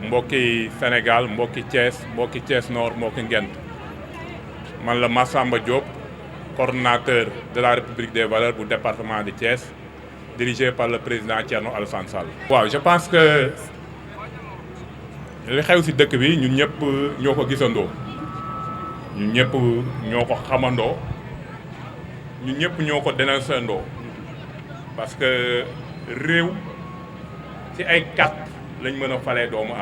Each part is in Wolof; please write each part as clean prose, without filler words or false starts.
mbokki Sénégal mbokki Thiès mbokki Thiès Nord mbokki Ngent man la Massamba Diop coordonnateur de la République des valeurs bu département de Thiès dirigé par le président Thierno Alassane Sall. waaw je pense que li xew ci dëkk bi ñun ñëpp ñoo ko gisandoo ñun ñëpp ñoo ko xamandoo ñun ñëpp ñoo ko dénoncéndoo parce que réew ci ay kat lañ mën a falee doomu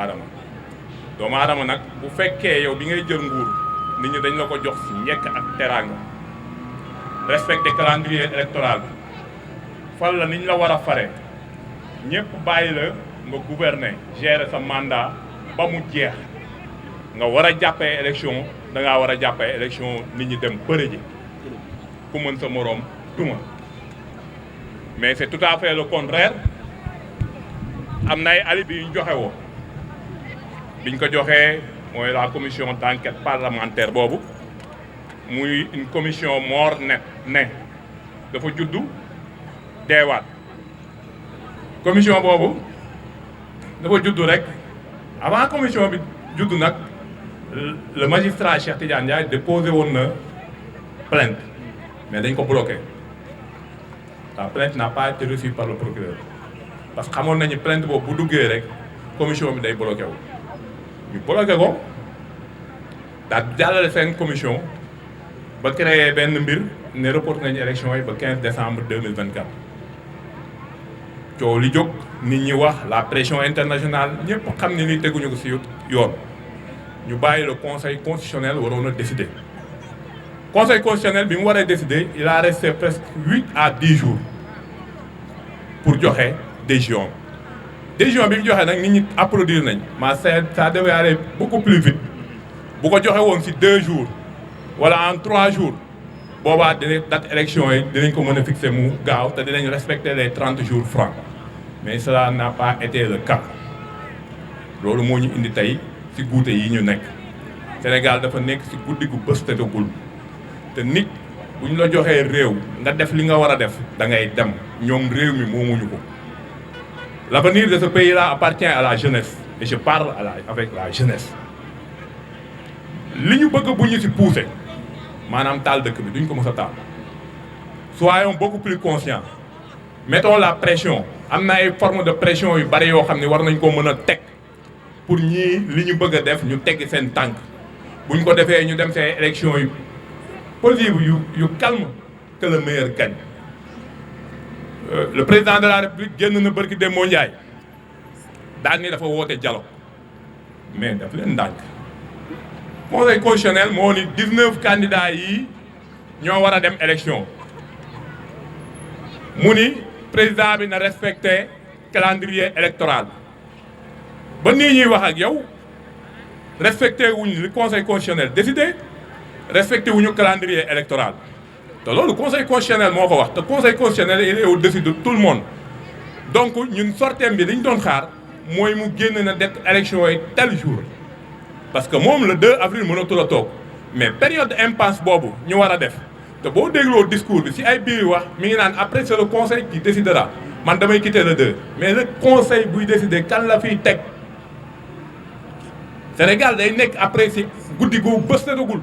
aadama nag bu fekkee yow bi ngay jël nguur nit ñi dañ la ko jox ci njëkk ak teraanga respecté calendrier électoral bi fal la niñ la war a fare ñëpp bàyyi la nga gouverner gérer sa mandat ba mu jeex nga war a jàppee élection da ngaa war a jàppee élection nit ñi dem bëre ji ku mën sa moroom duma mais c'est tout à fait le contraire am na ay alibi yu ñu joxe woo biñ ko joxee mooy la commission d'enquête parlementaire boobu muy une commission mort net ne dafa juddu deewaat commission boobu dafa juddu rek avant commission bi juddu nag le magistrat Cheikh Tidiane Ndiaye déposé woon na plainte mais dañ ko bloqué la plainte n'a pas été reçue par le procureur parce que xamoon nañu plainte boobu bu duggee rek commission bi day bloqué wu ñu bloqué ko daal jàllale seen commission ba créé benn mbir ne reporté nañu élection yi ba 15 décembre 2024 coow li jóg nit ñi wax la pression internationale ñëpp xam ne ni teguñu ko ci yoon ñu bàyyi le conseil constitutionnel waroon a décider conseil constitutionnel bi mu waree décider il a resté presque 8 à 10 jours pour joxe décision bi mu joxe nag nit ñi applaudir nañ mais ça devait aller beaucoup plus vite bu ko joxe woon ci 2 jours wala en 3 jours boobaa dina date élection yi dinañ ko mën a fixer mu gaaw te dinañ respecter les 30 jours francs mais cela n'a pas été le cas loolu moo ñu indi tey ci guute yi ñu nekk Sénégal dafa nekk ci guddi gu bës tëddagul te nit bu ñu la joxee réew nga def li nga war a def da ngay dem ñoom réew mi moomuñu ko l'avenir de ce pays-là appartient à la jeunesse et je parle avec la jeunesse li ñu bëgg bu ñu ci pousser maanaam taal dëkk bi duñ ko mës a taal soyons beaucoup plus conscients mettons la pression am na ay formes de pression yu bari yoo xam ne war nañ ko mën a teg pour ñii li ñu bëgg a def ñu teggi seen tànk buñ ko defee ñu dem seen élection yu possible yu calme que le meilleur gagne le président de la république génn na bërki Demba Ndiaye daal ni dafa woote dialogue mais daf leen ndànk conseil constitutionnel moo ni 19 candidats yi ñoo war a dem élection mu ni président bi na respecté calendrier électoral ba nii ñuy wax ak yow respecté wuñ li conseil constitutionnel décidé respecté wuñu calendrier électoral te loolu conseil constitutionnel moo ko wax te conseil constitutionnel il est au-dessus de tout le monde donc ñun sorteem bi li ñu doon xaar mooy mu génn na def élection yi tel jour parce que moom le 2 avril mënatul a toog mais période impasse boobu ñu war a def te boo dégloo discours bi ci ay biir wax mi ngi naan après c'est le conseil qui décidera man damay quitter le 2 mais le conseil buy décider kan la fiy teg Sénégal day nekk après ci guddi gu bës tëddagul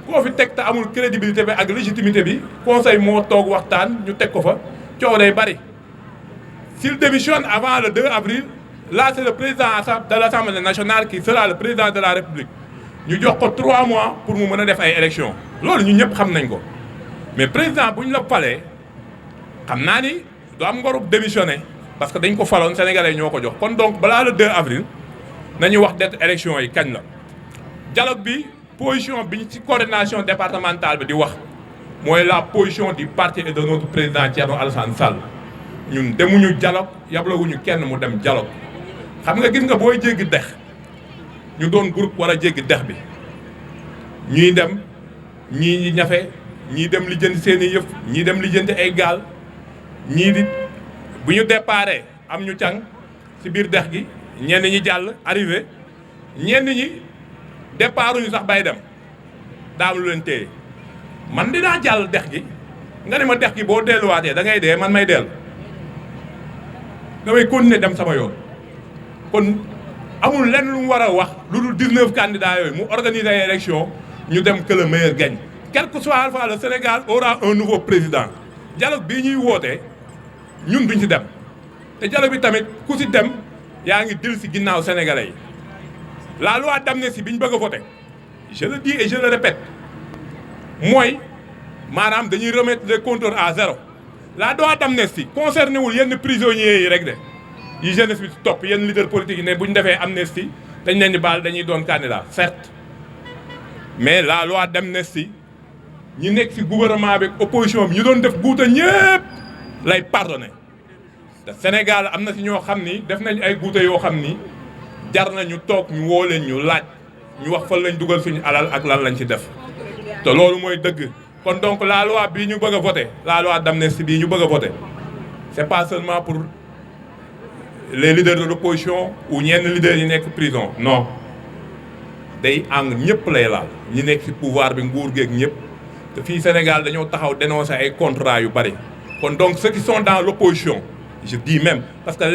koo fi teg te amul crédibilité bi ak légitimité bi conseil moo toog waxtaan ñu teg ko fa coow day bari s'il démissionne avant le 2 avril là c'est le président de l'Assemblée nationale qui sera le président de la République ñu jox ko 3 mois pour mu mën a def ay élections loolu ñu ñëpp xam nañ ko mais président bu ñu la falee xam naa ni du am ngorub démissionner parce que dañ ko faloon sénégalais ñoo ko jox kon donc balaa le 2 avril nañu wax date élection yi kañ la dialogue bi position bi ñu ci coordination départementale bi di wax mooy la position du parti et de notre président Thierno Alassane Sall ñun demuñu dialogue yablawuñu kenn mu dem dialogue xam nga gis nga booy jéggi dex ñu doon groupe war a jéggi dex bi ñuy dem ñii ñafe ñii dem lijjanti seen i yëf ñii dem lijjanti ay gaal ñii di bu ñu déparé am ñu càng ci biir dex gi ñenn ñi jàll arrivé ñenn ñi départuñu sax bay dem daam lu leen téye man dinaa jàll dex gi nga ne ma dex gi boo delluwaatee da ngay dee man may dellu damay continuer dem sama yoon kon amul lenn lu mu war a wax lu dul 19 candidats yooyu mu organiser ay élection ñu dem que le meilleur gagne. Quel que soit alpha, le Sénégal aura un nouveau président dialogue bii ñuy woote ñun duñ ci dem te dialogue bi tamit ku ci dem yaa ngi dil ci ginnaaw sénégalais yi. La loi d'amnistie bi ñu bëgg a voter je le dis et je le répète mooy maanaam dañuy remettre les compteurs à zéro. La loi d'amnistie concerné wul yenn prisonniers yi rek de yi jeunesse bi topp yenn leader politique yi ne bu ñu defee amnistie dañ leen di baal dañuy doon candidat certes mais la loi d'amnistie ñi nekk ci gouvernement bi opposition bi ñu doon def guuta ñëpp lay pardonné te Sénégal am na ci ñoo xam ni def nañ ay guuta yoo xam ni jar na ñu toog ñu woo leen ñu laaj ñu wax fan lañ dugal suñu alal ak lan lañ ci def te loolu mooy dëgg. kon donc la loi bii ñu bëgg a voter la loi d'amnistie bii ñu bëgg a voter c'est pas seulement pour les leaders de l'opposition ou ñenn leaders yi nekk prison non day ànd ñëpp lay laal ñi nekk ci pouvoir bi nguur geeg ñëpp te fii Sénégal dañoo taxaw dénoncer ay contrats yu bari. kon donc ceux qui sont dans l'opposition je dis même parce que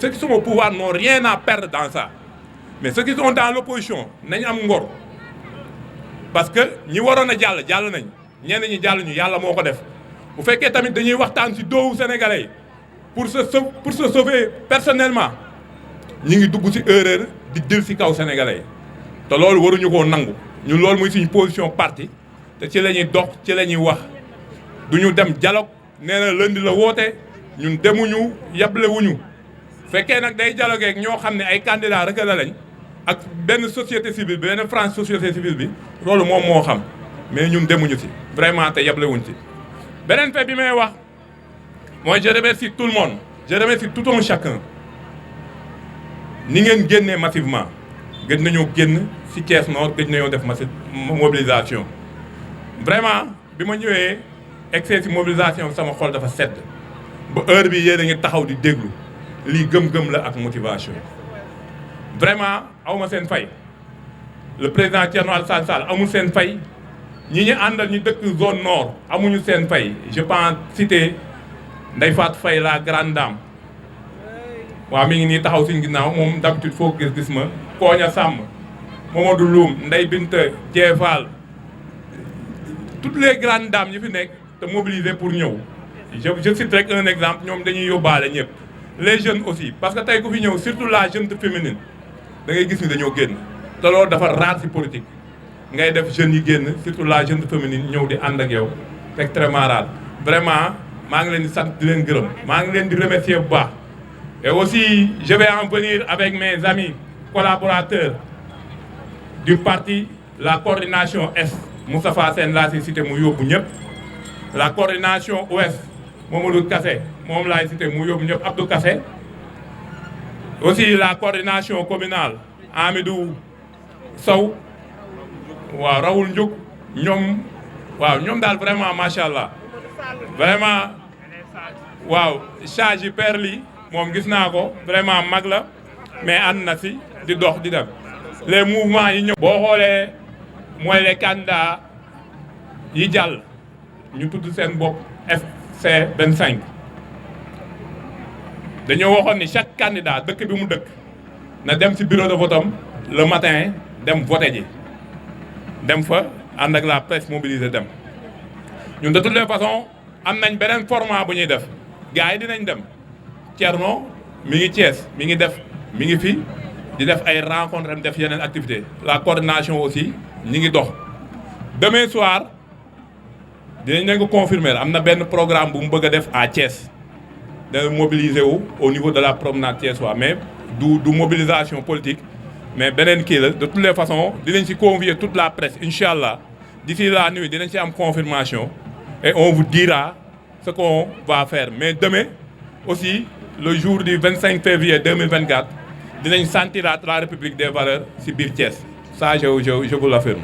ceux qui sont au pouvoir n'ont rien à perdre dans ça mais ceux qui sont dans l'opposition nañ am ngor parce que ñi waroon a jàll nañ. ñenn ñi jàll ñu yàlla moo ko def bu fekkee tamit dañuy waxtaan ci doowu sénégalais yi pour se sauver personnellement ñi ngi dugg ci erreur di dil ci kaw sénégalais yi te loolu waruñu koo nangu ñun loolu muy suñu position parti te ci la ñuy dox ci la ñuy wax duñu dem dialogue nee na lundi la woote ñun demuñu yablewuñu fekkee nag day dialogue ak ñoo xam ne ay candidats rek la lañ ak benn société civile bi benn France société civile bi loolu moom moo xam mais ñun demuñu ci vraiment te yablewuñ ci. beneen fait bi may wax mooy je remercie tout le monde je remercie tout un chacun ni ngeen génnee massivement gëj nañoo génn ci Thiès Nord gëj nañoo def mobilisation vraiment bi ma ñëwee excès ci mobilisation sama xol dafa sedd ba heure bi yéen a ngi taxaw di déglu lii gëm-gëm la ak motivation vraiment awma seen fay le président Thierno Alassane Sall amul seen fay. ñi ñu àndal ñu dëkk zone nord amuñu seen fay je pense citer Ndeye Fatou Faye la grande dame waaw mi ngi nii taxaw suñu ginnaaw moom d'habitude foo gis ma Koña Samb Mamadou Loum Ndeye Binta Diefal toutes les grandes dames yi fi nekk te mobiliser pour ñëw je cite rek un exemple ñoom dañuy yóbbaale ñëpp les jeunes aussi parce que tey ku fi ñëw surtout la jeune féminine da ngay gis ni dañoo génn te loolu dafa rare ci politique ngay def jeunes yi génn surtout la jeune féminine ñëw di ànd ak yow c'est extrêmement rare vraiment maa ngi leen di sant di leen gërëm maa ngi leen di remercier bu baax et aussi je vais en venir avec mes amis collaborateurs du parti la coordination Est Moustapha Sène laa si cité mu yóbbu ñëpp la coordination Ouest Mamadou Kassé moom laay cité mu yóbbu ñëpp Abdou Kassé aussi la coordination communale Amidou Sow waaw Raoul Ndiouk ñoom daal vraiment macha allah vraiment waaw charge yi perli moom gis naa ko vraiment mag la mais ànd na si di dox di dem les mouvements yi ñëw boo xoolee mooy les candidats yi jàll ñu tudd seen bopp FC 25 dañoo waxoon ni chaque candidat dëkk bi mu dëkk na dem si bureau de vote am le matin dem voter ji dem fa ànd ak la presse mobilisée dem ñun de toutes les façons am nañ beneen format bu ñuy def gars yi dinañ dem Thierno mi ngi Thiès mi ngi fi di def ay rencontre am def yeneen activité la coordination aussi ñi ngi dox demain soir dinañ leen ko confirmer am na benn programme bu mu bëgg a def à Thiès dana mobiliser wu au niveau de la promenade thiessois mais du mobilisation politique mais beneen kii la de toutes les façons dinañ ci convier toute la presse incha allah d'ici la nuit dinañ ci am confirmation et on vous dira ce qu'on va faire mais demain aussi le jour du 25 février 2024 dinañ sentiraat la République des valeurs ci biir Thiès ça je vous l'affirme.